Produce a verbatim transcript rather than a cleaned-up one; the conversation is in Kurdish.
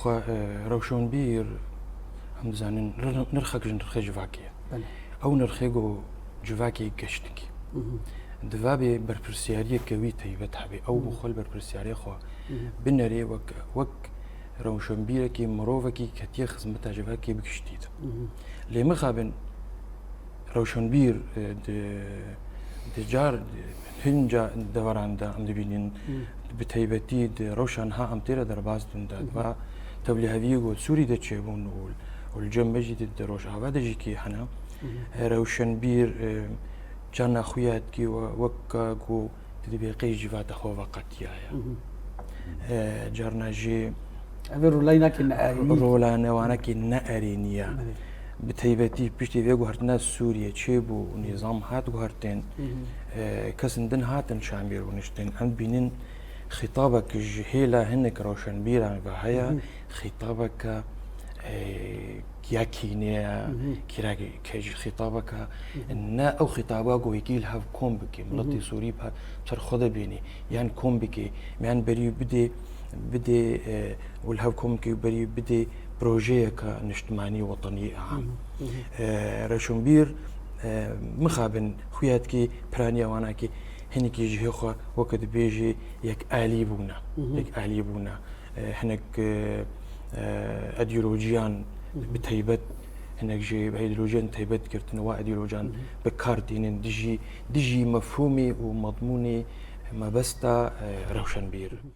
Xwe, e, rewşenbîr, em dizanin, nir-, nirxek ji nirxê civakê ye. Belê. Ew nirxê ku civakê geştikî. Mhm. Divê bê berpirsiyariyeke wî taybet hebe. Ew bi Mhm. xwe li berpirsiyarê xwe Mhm. binerê wek, wek rewşenbîrekî, mirovekî ketiye xizmeta civakê bi giştî de. Mhm. Lê mixabin rewşenbîr, e, di, di car, hin ca deveran de em dibînin, Hmm. bi taybetî di rewşa niha em tê re derbas dibin de, Hmm. va tevlîheviyê ku Sûrî de çêbûn û, û li cem me jî di, di Rojava de jî kî hene. Hmm. E, rewşenbîr, e, carna xuya dikî we, wek ku tu dibê qey civata xwe veqetiyaye. Mhm. E, carna jî Ev ê rolayînakê neerênî. Rola newanakê neerênî ye. Belê. Bi taybetî piştî vê guhertina Sûriyê çêbû û nîzam hat guhertin, Mhm. e, kesên din hatin çembêr rûniştin. Em dibînin xîtabek ji hêla hinek rewşenbîran ve heye, Mhm. xîtabeke, e, ya kînê ye, Mhm. kîra ke ji xîtabeke, Mhm. ne ew xîtaba ku yekî li hev kom bike, miletê Mhm. Sûrî pe-, ser xwe de bînî, yan kom bike, yan berî bidê, bidê, e, û li hev kom bike û berî bidê projeyeke niştimanî wetenî am. Mhm. Mhm. E, rewşenbîr, e, mixabin xuya dikî piraniya wana kî hinekî ji hê xwe weke dibêjî yek alî bûne. Mhm. Yek alî bûne. E, hinek, e, e, îdeolojiyan Mhm. bi taybet, hinek jî bi îdeolojiyan taybet girtin, wa îdeolojiyan Mhm. bi kar tînin dijî, dijî mefhûmê û medmûnê mebesta, e, rewşenbîr. Mhm.